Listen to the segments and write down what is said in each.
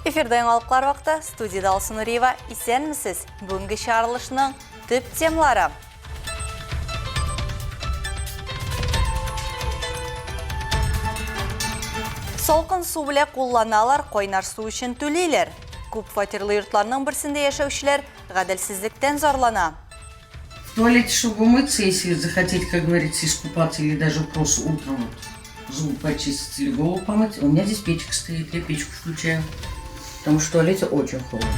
Эфирда яңалыклар вакыты, студиядә Алсу Нуриева. Исәнмесез! Бүгенге чыгарылышның төп темалары. Салкын су белән кулланалар, кайнар су өчен түлиләр. Күп фатирлы йортларның берсендә яшәүчеләр гаделсезлектән зарлана. В туалете, чтобы умыться, если захотеть, как говорится, искупаться или даже просто утром вот зубы почистить или голову помыть, у меня здесь печка стоит, я печку включаю, потому что в туалете очень холодно.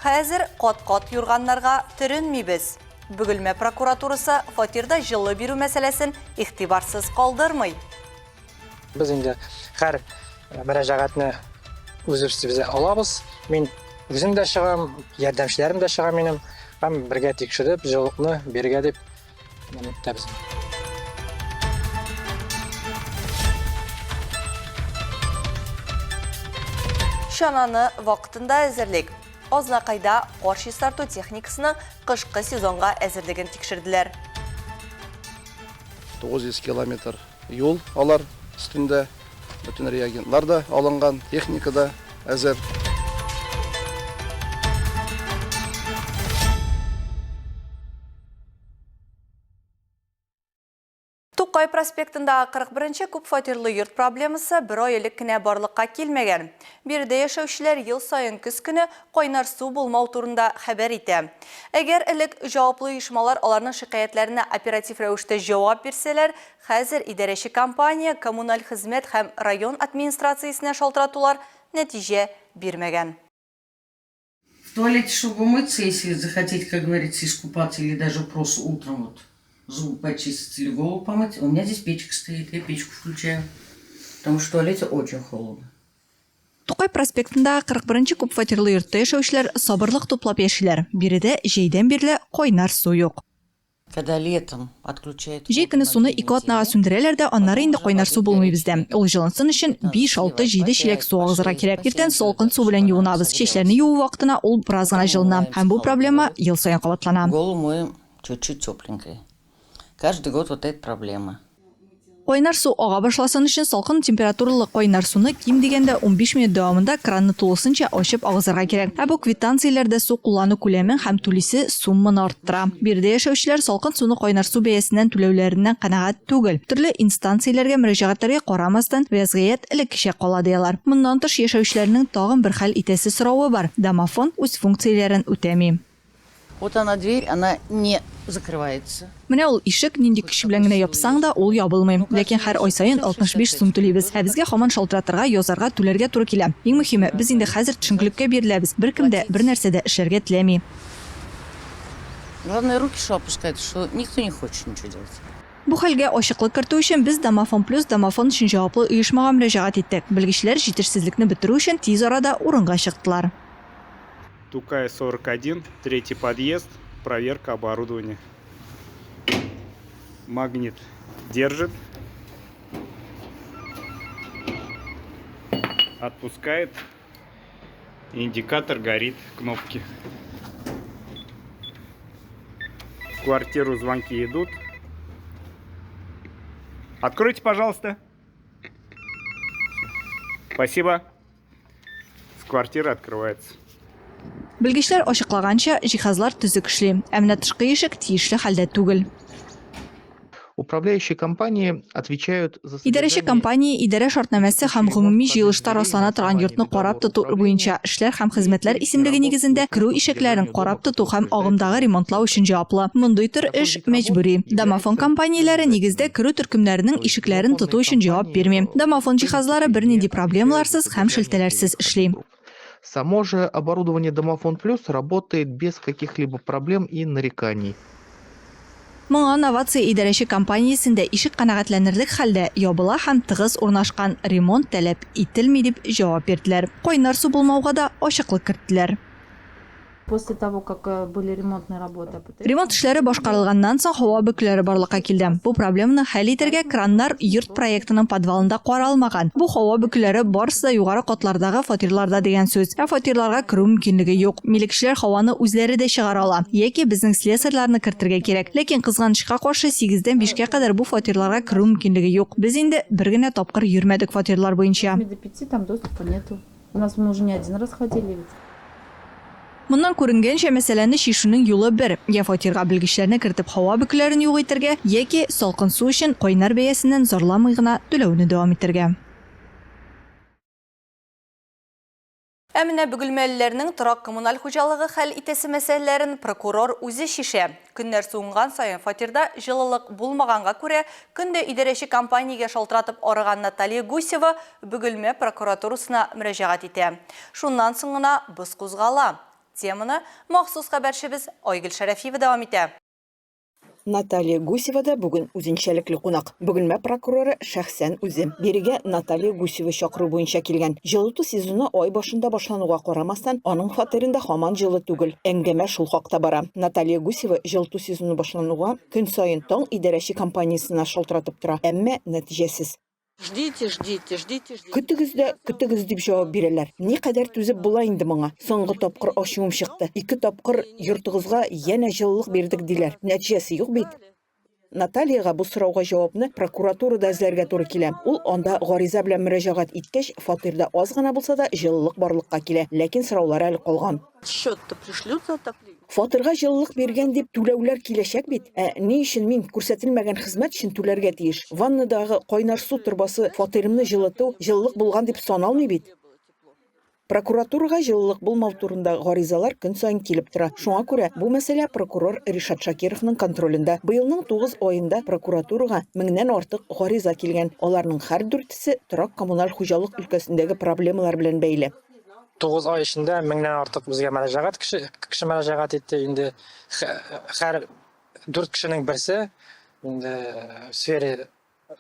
Хәзер кат-кат юрганнарга төренмибез. Бөгелмә прокуратурасы фатирда җылы бирү мәсьәләсен игътибарсыз калдырмый. Без инде һәр мөрәҗәгатьне үз өстебезгә алабыз. Мин үзем дә чыгам, ярдәмчеләрем дә чыга минем. Һәм бергә тикшереп, җылылыкны бирергә дип итәбез. Чананы вакытында әзерлик. Азнакайда кар чистарту техникасының кышкы сезонга әзерлеген тикшерделәр. 900 километр Юл алар өстендә, бөтен реагентлар да алынган, техника да әзер. Тукай проспектындагы 41 нче күпфатирлы йорт проблемасы бер ай элек кенә барлыкка килмәгән. Биредә яшәүчеләр ел саен көз көне кайнар су булмау турында хәбәр итә. Әгәр элек җаваплы оешмалар аларның шикаятьләренә оператив рәвештә җавап бирсәләр, хәзер идарәче компания, коммуналь хезмәт һәм район администрациясенә шалтыратулар нәтиҗә бирмәгән. В туалете, чтобы умыться, если захотеть, как говорится, искупаться или даже просто утром вот зубы почистить или голову помыть, у меня здесь печка стоит, я печку включаю, потому что в туалете очень холодно. Тукай проспектындагы 41 нче күпфатирлы йортта яшәүчеләр сабырлык туплап яшиләр. Биредә җәйдән бирле кайнар су юк. Когда летом отключают Җәй көне суны ике атнага сүндерәләр дә, аннары инде кайнар су булмый бездә. Ул җылынсын өчен биш, алты, җиде чиләк су агызырга кирәк. Иртән салкын су белән юынабыз. Чәчләрне юу вакытына ул бераз гына җылына. Һәм бу проблема ел саен кабатлана. Голову моем чуть-чуть тепленькой. Каждый год вот эта проблема. Кайнар су ага башласын өчен салкын температуралы кайнар суны ким дигәндә 15 минут дәвамында кранны тулысынча ачып агызырга кирәк. Ә бу квитанцияләрдә су куллану күләмен һәм түлисе сумманы арттыра. Биредә яшәүчеләр салкын суны кайнар су бәясеннән түләүләреннән канәгать түгел. Төрле инстанцияләргә мөрәҗәгатьләргә карамастан, вәзгыять элеккечә кала, ди алар. Моннан тыш, яшәүчеләрнең тагын бер хәл итәсе соравы бар, домофон үз функцияләрен үтәми. Вот она дверь, она не закрывается. Менә ул ишек, нинди көч белән генә япсаң да, ул ябылмый. Ләкин һәр ай саен 65 сум түлибез. Ә безгә һаман шалтыратырга, язарга, түләргә туры килә. Иң мөһиме, без инде хәзер төшенкелеккә биреләбез, беркем дә бернәрсә дә эшләргә теләми. Главное, руки что опускают, что никто не хочет ничего делать. Бу хәлгә ачыклык кертү өчен без Домофон Плюс домофон өчен җаваплы оешмага мөрәҗәгать иттек. Белгечләр җитешсезлекне бетерү өчен тиз арада урынга чыктылар. Тукая 41, третий подъезд, проверка оборудования. Магнит держит. Отпускает. Индикатор горит кнопки. В квартиру звонки идут. Откройте, пожалуйста. Спасибо. С квартиры открывается. Белгечләр ачыклаганча, җиһазлар төзек эшли, ә менә тышкы ишек тиешле хәлдә түгел. Управляющие компании отвечают за Идарәче содержание компания идарә шартнамәсе һәм текущий ремонт гомуми входных җыелышта дверей на раслана торган основании йортны карап договора тоту управления буенча эшләр һәм и хезмәтләр перечня исемлеге работ по нигезендә керү услугам ишекләрен содержанию дома карап тоту һәм подтверждается агымдагы ремонтлау өчен җаваплы. Мондый төр эш Такой вид работ мәҗбүри. Домофон является компанияләре нигездә обязательным. керү төркемнәренең То есть ишекләрен тоту домофонные өчен җавап компании, бирми. Домофон в принципе, җиһазлары не бернинди отвечают за проблемаларсыз һәм содержание дверей шелтәләрсез входных эшли. групп. Само же оборудование Домофон Плюс работает без каких-либо проблем и нареканий. Моңа Новация идарәче компаниясендә ишек канәгатьләнерлек хәлдә ябыла һәм тыгыз урнашкан, ремонт таләп ителми дип җавап бирделәр. Кайнар су булмауга да ачыклык керттеләр. После того, как э, были ремонтные работы. Ремонт эшләре башкарылганнан соң һава бөкеләре барлыкка килде. Бу проблеманы хәл итәргә краннар йорт проектының подвалында каралмаган. Бу һава бөкеләре барысы да югары катлардагы фатирларда дигән сүз. Ә фатирларга керү мөмкинлеге юк. Милекчеләр һаваны үзләре дә чыгара ала. Яки безнең слесарьларны кертергә кирәк. Ләкин кызганычка каршы, сигездән бишкә кадәр бу фатирларга керү мөмкинлеге юк. Без инде бер генә тапкыр йөрмәдек фатирлар буенча. До пяти там доступа нету. У нас мы уже не один раз ходили ведь. Моннан күренгәнчә, мәсьәләне чишүнең юлы бер, я фатирга белгечләрне кертеп һава бөкеләрен юк итәргә, яки салкын су өчен кайнар бәясеннән зарланмый гына түләүне дәвам итәргә. Ә менә бөгелмәлеләрнең торак-коммуналь хуҗалыгы хәл итәсе мәсьәләләрен прокурор үзе чишә. Көннәр суынган саен фатирда җылылык булмаганга күрә, көн дә идарәче компаниягә шалтыратып арыган Наталья Гусева Бөгелмә прокуратурасына мөрәҗәгать итә. Шуннан соң гына боз кузгала. Теманы махсус хәбәрчебез Айгөл Шәрәфиева дәвам итә. Наталья Гусева да бүген үзенчәлекле кунак. Бөгелмә прокуроры шәхсән үзе. Бирегә Наталья Гусева чакыру буенча килгән. Җылыту сезоны ай башында башлануга карамастан, аның фатирында һаман җылы түгел. Әңгәмә шул хакта бара. Наталья Гусева җылыту сезоны башлануга көн саен Таң идарәче компаниясенә шалтыратып тора, әмма нәтиҗәсез. Ждите, ждите, ждите, ждите. Көтегез дә, көтегез дип җавап бирәләр. Никадәр түзеп була инде моңа? Соңгы тапкыр ачуым чыкты. Ике тапкыр йортыгызга янә җылылык бирдек диләр. Нәтиҗәсе юк бит. Натальяга бу сорауга җавапны прокуратурада эзләргә туры килә. Ул анда гариза белән мөрәҗәгать иткәч, фатирда аз гына булса да җылылык барлыкка килә. Ләкин сораулар әле калган. Счет-то пришлют за отопление. Фатирга җылылык биргән дип түләүләр киләчәк бит. Ә ни өчен мин күрсәтелмәгән хезмәт өчен түләргә тиеш? Ваннадагы кайнар су торбасы фатирымны җылыту җылылык булган дип саналмый бит. Прокуратурага җылылык булмау турында гаризалар көн саен килеп тора. Шуңа күрә бу мәсьәлә прокурор Ришат Шакировның контролендә. Быелның тугыз аенда прокуратурага меңнән артык гариза килгән. Аларның һәр дүртесе торак-коммуналь хуҗалык өлкәсендәге проблемалар белән бәйле. 9 ай эчендә меңнән артык безгә мөрәҗәгать кеше кеше мөрәҗәгать итте. Инде һәр дүрт кешенең берсе инде в сфере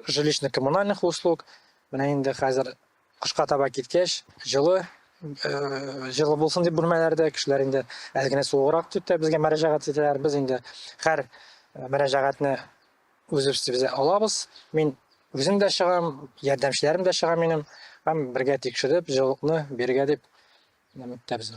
жилищно-коммунальных услуг. Менә инде хәзер кышка таба киткәч, җылы җылы булсын дип бүлмәләрдә кешеләр инде әз генә суыграк дип тә безгә мөрәҗәгать итәләр. Без инде һәр мөрәҗәгатьне Үзебез алабыз. Мин үзем дә чыгам, ярдәмчеләрем дә чыга минем. Һәм бергә тикшереп, җылылыкны бирергә дип өметтәбез.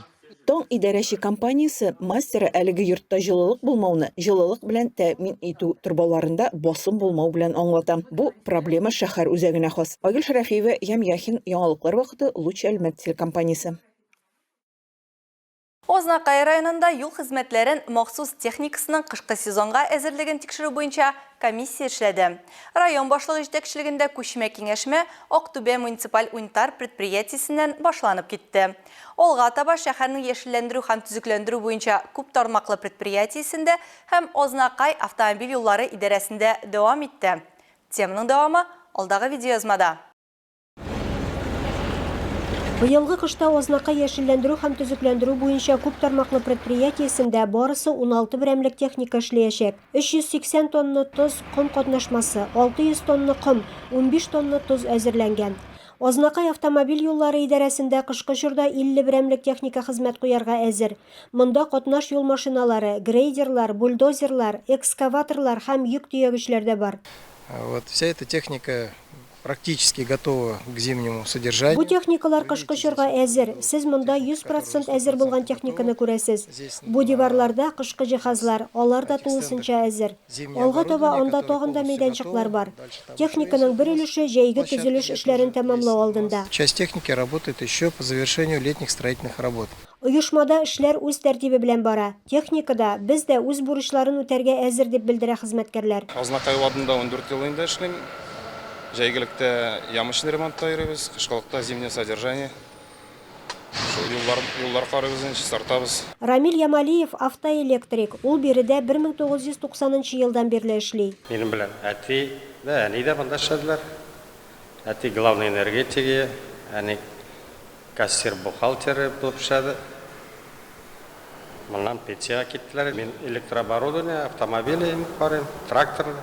Таң идарәче компаниясе мастеры әлеге йортта җылылык булмауны җылылык белән тәэмин итү торбаларында басым булмау белән аңлата. Бу проблема шәһәр үзәгенә хас. Айгөл Шәрәфиева, Ям Яхин, Яңалыклар вакыты, Луч Әлмәт телекомпаниясе. Азнакай районында юл хезмәтләрен махсус техникасының кышкы сезонга әзерлеген тикшерү буенча комиссия эшләде. Район башлыгы җитәкчелегендә күчмә киңәшмә Актүбә муниципаль унитар предприятиесеннән башланып китте. Алга таба шәһәрнең яшелләндерү һәм төзекләндерү буенча күп тармаклы предприятиесендә һәм Азнакай автомобиль юллары идарәсендә дәвам итте. Теманың дәвамы алдагы видеоязмада. Быелгы кышта Азнакай яшелләндерү һәм төзекләндерү буенча күп тармаклы предприятиесендә барысы 16 берәмлек техника эшләячәк. 380 тонна тоз, ком катнашмасы, 600 тонна ком, 15 тонна тоз әзерләнгән. Азнакай автомобиль юллары идарәсендә кышкы чорда 50 берәмлек техника хезмәт куярга әзер. Монда катнаш юл машиналары, грейдерлар, бульдозерлар, экскаваторлар һәм йөк төягечләр дә бар. Вот вся эта техника практически готова к зимнему содержанию. Бу техникалар кышкы чорга әзер. Сез монда 100 процент әзер булган техниканы күрәсез. Бу диварларда кышкы җиһазлар, алар да тулысынча әзер. Алга таба анда тагын да мәйданчыклар бар. Техниканың бер өлеше җәйге төзелеш эшләрен тәмамлау алдында. Часть техники работает еще по завершению летних строительных работ. Оешмада эшләр үз тәртибе белән бара. Техника да, без дә үз бурычларын үтәргә әзер, дип белдерә хезмәткәрләр. Азнакай ладында ундүрт ел инде эшлим. Җәйгелектә ямочный ремонтта йөрибез, кышкылыкта зимнее содержание. Шул юллар, юллар карыйбыз инде, чистартабыз. Рамил Ямалиев, автоэлектрик. Ул биредә 1990 нчы елдан бирле эшли. Минем белән әти дә, әни дә монда эшләделәр. Әти главный энергетик, әни Кассир бухгалтеры булып эшләде. Моннан пенсиягә киттеләр. Мин электрооборудование, автомобили карыйм, трактор.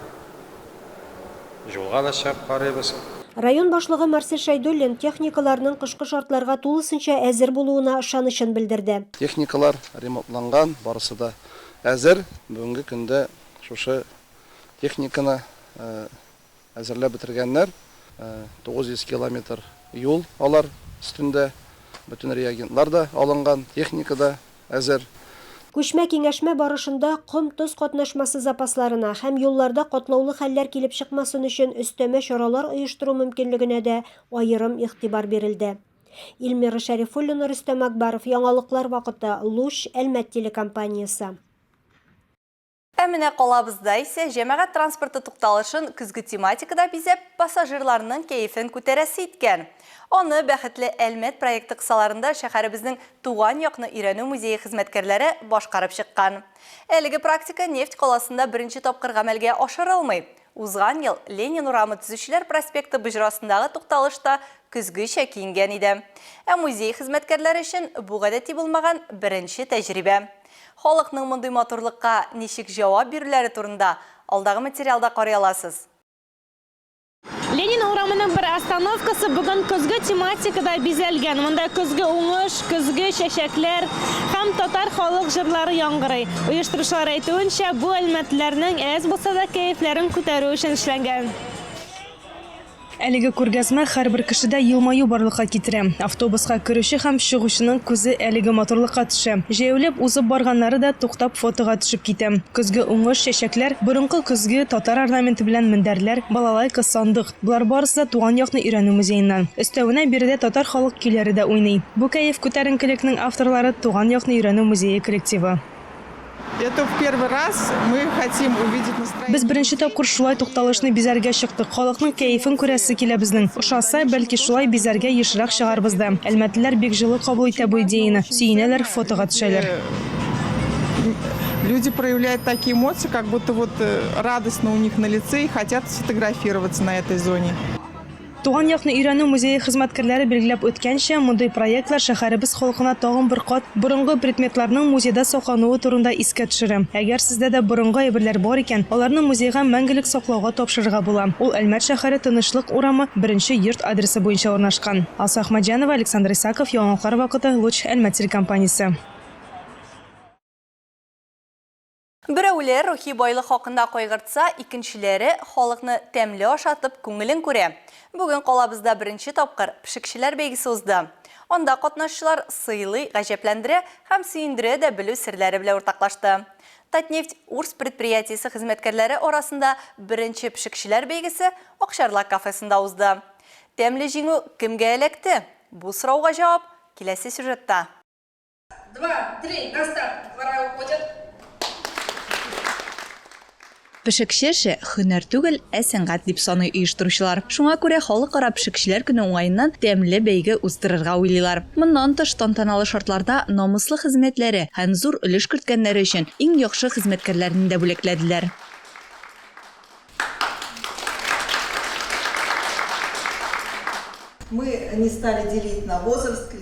Юлга да чыгып карыйбыз. Район башлыгы Марсель Шәйдуллин техникаларның кышкы шартларга тулысынча әзер булуына ышанычын белдерде. Техникалар ремонтланган, барысы да әзер. Бүгенге көндә шушы техниканы әзерләп бетергәннәр. 900 километр юл алар өстендә. Бөтен реагентлар да алынган, техника да әзер. Күчмә киңәшмә барышында ком-тоз катнашмасы запасларына һәм юлларда катлаулы хәлләр килеп чыкмасын өчен өстәмә чаралар оештыру мөмкинлегенә дә аерым игътибар бирелде. Илмира Шәрифуллина, Рөстәм Акбаров, Яңалыклар вакыты, Луч, Әлмәт телекомпаниясе. Ә менә калабызда исә җәмәгать транспорты тукталышын көзге тематикада бизәп, пассажирларның кәефен күтәрәсе иткән. Аны Бәхетле Әлмәт проекты кысаларында шәһәребезнең Туган якны өйрәнү музее хезмәткәрләре башкарып чыккан. Әлеге практика нефть каласында беренче тапкыр гамәлгә ашырылмый. Узган ел Ленин урамы Төзүчеләр проспекты боҗрасындагы тукталыш та көзгечә киенгән иде. Ә музей хезмәткәрләре өчен бу гадәти булмаган беренче тәҗрибә. Халыкның мондый матурлыкка ничек җавап бирүләре турында алдагы материалда карый аласыз. Ленин урамының бер остановкасы бүген көзге тематикада бизәлгән. Монда көзге уңыш, көзге чәчәкләр һәм татар халык җырлары яңгырый. Оештыручылар әйтүенчә, бу әлмәтлеләрнең әз булса да кәефләрен күтәрү өчен эшләнгән. Әлеге күргәзмә һәрбер кешедә елмаю барлыкка китерә. Автобуска керүче һәм чыгучының күзе әлеге матурлыкка төшә. Җәяүләп узып барганнары да туктап фотога төшеп китә. Көзге уңыш, чәчәкләр, борынгы көзге, татар орнаменты белән мендәрләр, балалайка, сандык, болар барысы да туган якны өйрәнү музееннан. Өстәвенә, биредә татар халык көйләре дә уйный. Бу кәеф күтәренкелекнең авторлары, туган якны өйрәнү музее коллективы. Это в первый раз мы хотим увидеть настроение. Без беренче тапкыр шулай тукталышны бизәргә чыктык. Халыкның кәефен күрәсе килә безнең. Ошаса, бәлки шулай бизәргә ешрак чыгарбыз да. Әлмәтлеләр бик җылы кабул итә бу идеяне, сөенәләр, фотога төшәләр. Люди проявляют такие эмоции, как будто вот радостно у них на лице и хотят сфотографироваться на этой зоне. Туган якны өйрәнү музее хезмәткәрләре билгеләп үткәнчә, мондый проектлар шәһәребез халкына тагын бер кат борынгы предметларның музейда саклануы турында искә төшерә. Әгәр сездә дә борынгы әйберләр бар икән, аларны музейга мәңгелек саклауга тапшырырга була. Ул Әлмәт шәһәре Тынычлык урамы, беренче йорт адресы буенча урнашкан. Алсу Әхмәтҗанова, Александр Исаков, Яңалыклар вакыты, Луч, Әлмәт телекомпаниясе. Берәүләр рухи байлык хакында кайгыртса, икенчеләре халыкны тәмле ашатып, күңелен күрә. Бүген калабызда беренче тапкыр пешекчеләр бәйгесе узды. Анда катнашчылар сыйлый, гаҗәпләндерә һәм сөендерә дә белү серләре белән уртаклашты. Татнефть Урс предприятиесе хезмәткәрләре арасында беренче пешекчеләр бәйгесе Акчарлак кафесында узды. Тәмле җиңү кемгә эләкте? Бу сорауга җавап киләсе сюжетта. Два, три, на старт! Двора уходят. Пешекче эше, һөнәр түгел, ә сәнгать, дип саный оештыручылар. Шуңа күрә Халыкара пешекчеләр көне уңаеннан тәмле бәйге уздырырга уйлыйлар. Моннан тыш, тантаналы шартларда намуслы хезмәтләре һәм зур өлеш керткәннәре өчен иң яхшы хезмәткәрләрне дә бүләкләделәр.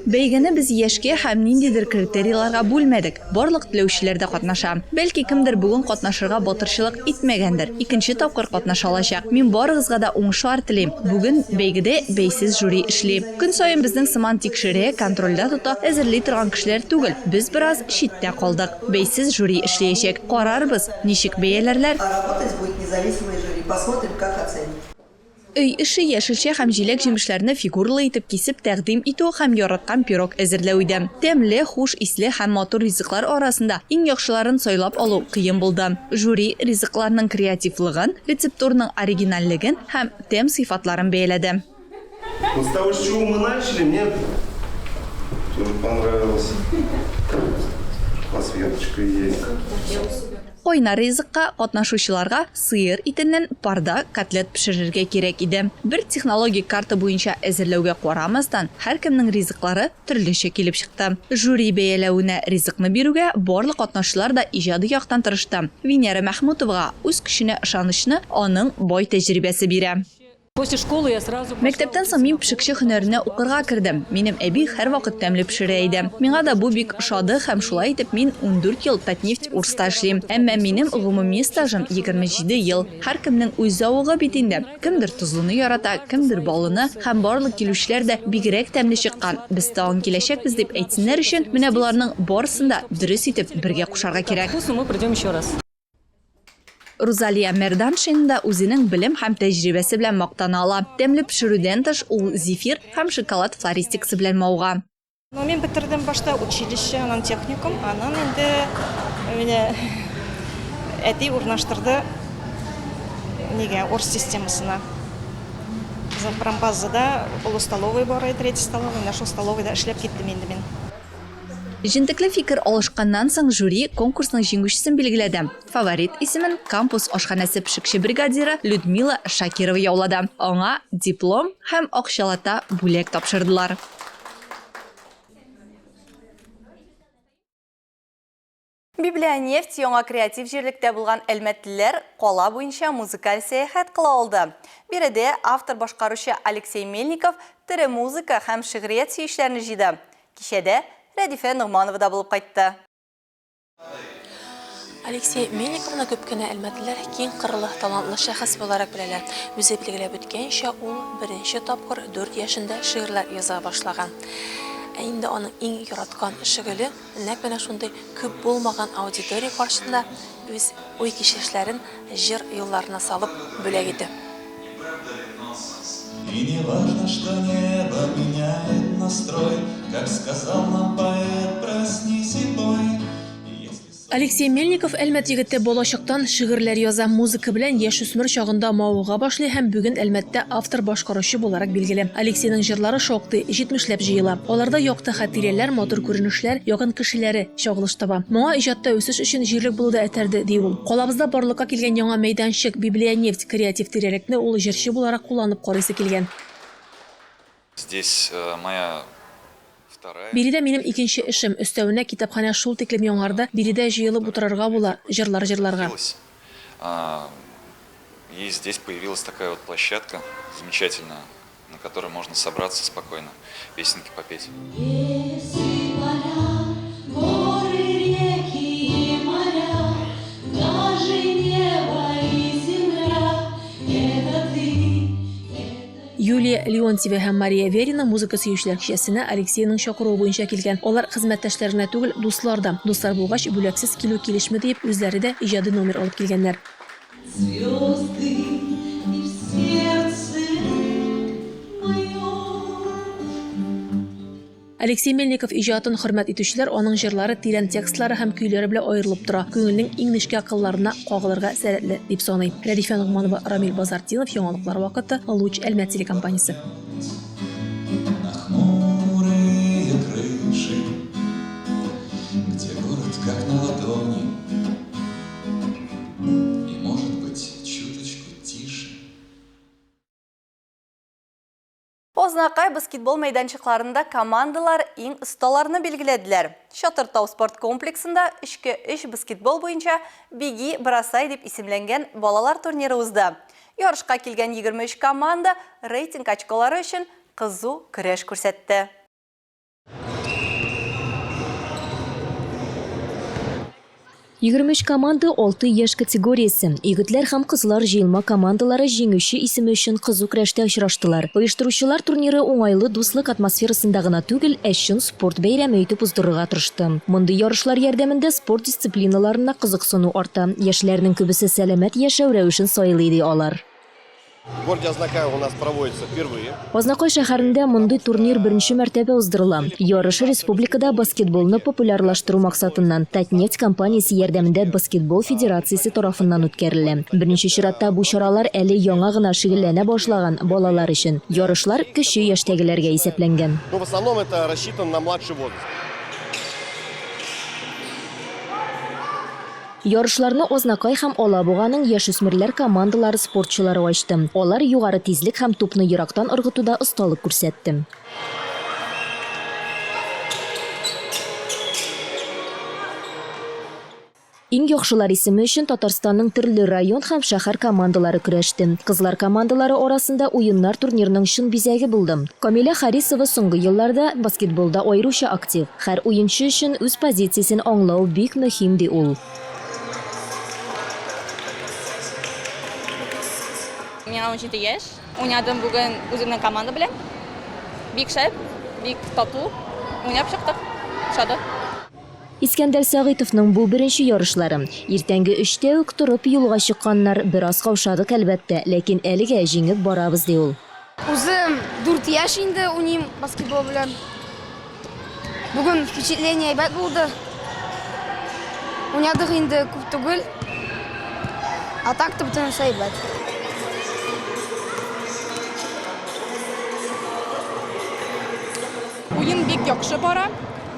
Бәйгене без яшькә һәм ниндидер критерийларга бүлмәдек. Барлык теләүчеләр дә катнаша. Бәлки, кемдер бүген катнашырга батырчылык итмәгәндер, икенче тапкыр катнаша алачак. Мин барыгызга да уңышлар телим. Бүген бәйгедә бәйсез жюри эшли. Көн саен безнең сыман тикшерә, контрольдә тота, әзерли торган кешеләр түгел. Без бераз читтә калдык. Бәйсез жюри эшләячәк. Карарбыз, ничек бәяләрләр. Работать будет независимое жюри. Посмотрим, как оценят. Өй эше, яшелчә һәм җиләк-җимешләрне фигуралы итеп кисеп тәкъдим итү һәм яраткан пирог әзерләү иде. Тәмле, хуш исле һәм матур ризыклар арасында иң яхшыларын сайлап алу кыен булды. Жюри ризыкларның креативлыгын, рецептурның оригинальлеген һәм тәм сыйфатларын бәяләде. Вот с того, с чего мы начали, мне тоже понравилось. Подсветочка есть. Кайнар ризыкка катнашучыларга сыер итеннән парда котлет пешерергә кирәк иде. Бер технологик карта буенча әзерләүгә карамастан, һәркемнең ризыклары төрлечә килеп чыкты. Жюри бәяләвенә ризыкны бирүгә барлык катнашчылар да иҗади яктан тырышты. Венера Мәхмүтовага үз көченә ышанычны аның бай тәҗрибәсе бирә. После школы я сразу Мәктәптән соң мин пешекче һөнәренә укырга кердем. Минем әби һәрвакыт тәмле пешерә иде. Миңа да бу бик ошады һәм шулай итеп мин 14 ел Татнефть Урста эшлим. Әмма минем гомуми стажым 27 ел. Һәркемнең үз зәвыгы бит инде. Кемдер тозлыны ярата, кемдер баллыны һәм барлык килүчеләр дә бигрәк тәмле чыккан, без тагын киләчәкбез дип әйтсеннәр өчен менә боларның барысын да дөрес итеп бергә кушарга кирәк. Вкусно, мы придем еще раз. Рузалия Мәрданшина да үзенең белем һәм тәҗрибәсе белән мактана ала. Тәмле пешерүдән тыш, ул зефир һәм шоколад флористикасы белән мавыга. Ну, мин бетердем башта училище, аннан техникум, аннан инде мине әти урнаштырды нигә, орс системасына. Промбазада олы столовый бар иде, третий столовый, менә шул столовыйда эшләп киттем инде мин. Җентекле фикер алышканнан соң жюри конкурсның җиңүчесен билгеләде. Фаворит исемен кампус ашханәсе пешекче бригадиры Людмила Шакирова яулады. Аңа диплом һәм акчалата бүләк тапшырдылар. Библионефть яңа креатив җирлектә булган әлмәтлеләр кала буенча музыкаль сәяхәт кыла алды. Биредә автор-башкаручы Алексей Мельников тере музыка һәм шигърият сөючеләрне җыйды. Кичәдә Рәдифә Ногманова да булып кайтты. Алексей Мельниковны күп кенә әлмәтлеләр киң кырлы, талантлы шәхес буларак беләләр. Үзе билгеләп үткәнчә, ул беренче тапкыр дүрт яшендә шигырьләр яза башлаган. Ә инде аның иң яраткан шөгыле, нәкъ менә шундый күп булмаган аудитория каршында үз уй-кичерешләрен җыр юлларына салып бүләк итү. И не важно, что небо меняет настрой, Как сказал нам поэт, проснись и пой. Алексей Мельников Әлмәт егете балачактан шигырьләр яза, музыка белән яшүсмер чагында мавыга башлый һәм бүген Әлмәттә автор-башкаручы буларак билгеле. Алексейның җырлары шактый, җитмешләп җыела. Аларда якты хатирәләр, матур күренешләр, якын кешеләре чагылыш таба. Моңа иҗатта үсеш өчен җирлек булу да этәрде, ди ул. Калабызда барлыкка килгән яңа мәйданчык, Библионефть креатив тирәлекне ул җырчы буларак кулланып карыйсы килгән. Здесь моя вторая. Биредә минем икенче эшем. Өстәвенә, китапханә шул тиклем яңарды, биредә җыелып утырырга була, җырлар җырларга. И здесь появилась такая вот площадка замечательная, на которой можно собраться спокойно, песенки попеть. Лесы, поля, горы, реки и моря, даже небо и земля, это ты, Юлия Леонтьева һәм Мария Верина музыка сөючеләр кичәсенә Алексейның чакыруы буенча килгән. Алар хезмәттәшләр генә түгел, дуслар да. Дуслар булгач, бүләксез килү килешми диеп, үзләре дә иҗади номер алып килгәннәр. Звезды и в сердце моем. Алексей Мельников иҗатын хөрмәт итүчеләр аның җырлары тирән текстлары һәм көйләре белән аерылып тора, күңелнең иң нечкә кылларына кагылырга сәләтле, дип саный. Рәдифә Ногманова, Рамил Базартдинов, Яңалыклар вакыты, Луч, Әлмәт телекомпаниясе. На хмурые крыши, где город как на ладони, и, может быть, чуточку тише. Азнакай баскетбол мәйданчыкларында командалар иң осталарны билгеләделәр. Чатыр-Тау спорт комплексында өчкә өч баскетбол буенча Беги, бросай дип исемләнгән балалар турниры узды. Ярышка килгән 23 команда рейтинг очколары өчен кызу көрәш күрсәтте. 23 команда, 6 яшь категориясе. Егетләр һәм кызлар җыелма командалары җиңүче исеме өчен кызу көрәштә очраштылар. Оештыручылар турниры уңайлы дуслык атмосферасында гына түгел, ә чын спорт бәйрәме итеп уздырырга тырышты. Мондый ярышлар ярдәмендә спорт дисциплиналарына кызыксыну арта, яшьләрнең күбесе сәламәт яшәү рәвешен сайлый, ди алар. В городе Азнакаево у нас проводится впервые. Азнакай шәһәрендә мондый турнир беренче мәртәбә уздырыла. Ярыш республикада баскетболны популярлаштыру максатыннан Татнефть компаниясе ярдәмендә баскетбол федерациясе тарафыннан үткәрелә. Беренче чиратта бу чаралар әле яңа гына шөгыльләнә башлаган балалар өчен. Ярышлар кече яшьтәгеләргә исәпләнгән. Но в основном это рассчитано на младший возраст. Ярышларны Азнакай һәм Алабуганың яшүсмерләр командалары спортчылары ачты. Алар югары тизлек һәм тупны ерактан ыргытуда осталык күрсәтте. Иң яхшылар исеме өчен Татарстанның төрле район һәм шәһәр командалары көрәште. Кызлар командалары арасында уеннар турнирның чын бизәге булды. Камилә Харисова соңгы елларда баскетболда аеруча актив. Һәр уенчы өчен үз позициясен аңлау бик мөһим, ди ул. Миңа 17 яшь. Уйнадым бүген үземнең команда белән. Бик шәп, бик тату уйнап чыктык. Ошады. Искәндәр Сәгыйтовның бу беренче ярышлары. Иртәнге өчтә үк торып юлга чыкканнар, бераз каушадык, әлбәттә, ләкин әлегә җиңеп барабыз, ди ул. Үзем дүрт яшь инде уйныйм баскетбол белән. Бүген впечатление әйбәт булды. Уйнадык инде күп түгел. А так-то бөтенесе әйбәт. Уен бик яхшы бара.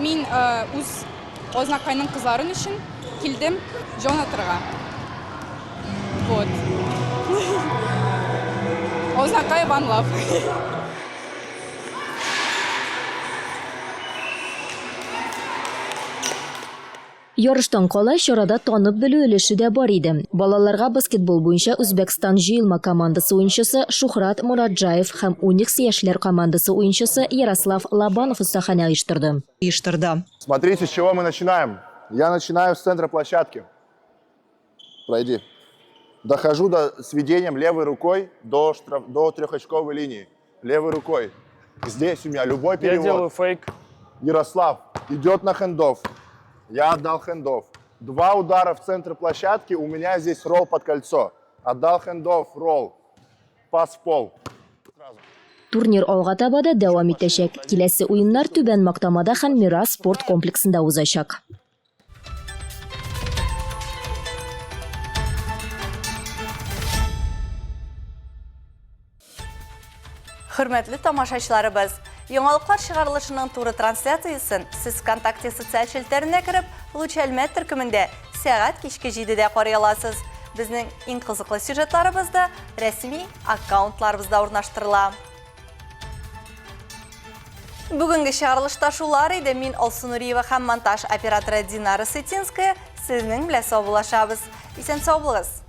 Мин үз Азнакайның кызларын өчен килдем җан атырга. Вот. Азнакай one love. Ярыштан кала, чарада танып белү өлеше дә бар иде. Балаларга баскетбол буенча Үзбәкстан җыелма командасы уенчысы Шухрат Мураджаев һәм Уникс яшьләр командасы уенчысы Ярослав Лобанов остаханә оештырды. Оештырды. Смотрите, с чего мы начинаем. Я начинаю с центра площадки. Пройди. Дохожу до, с ведением левой рукой до, штраф, до трехочковой линии. Левой рукой. Здесь у меня любой перевод. Я делаю фейк. Ярослав идет на хендов. Я отдал хендов. Два удара в центр площадки, у меня здесь ролл под кольцо. Отдал хендов, ролл. Пас в пол. Турнир алга таба да дәвам итәчәк. Киләсе уеннар Түбән Мактамада һәм Мирас спорт комплексында узачак. Хөрмәтле тамашачыларыбыз, яңалыклар чыгарылышының туры трансляциясен сез ВКонтакте социаль челтәренә кереп, Луч Әлмәт төркемендә сәгать кичке 7-дә карый аласыз. Безнең иң кызыклы сюжетларыбыз да рәсми аккаунтларыбызда урнаштырыла. Бүгенге чыгарылышта шулар иде. Мин Алсу Нуриева һәм монтаж операторы Динара Сытинская сезнең белән саубуллашабыз. Исән сау булыгыз.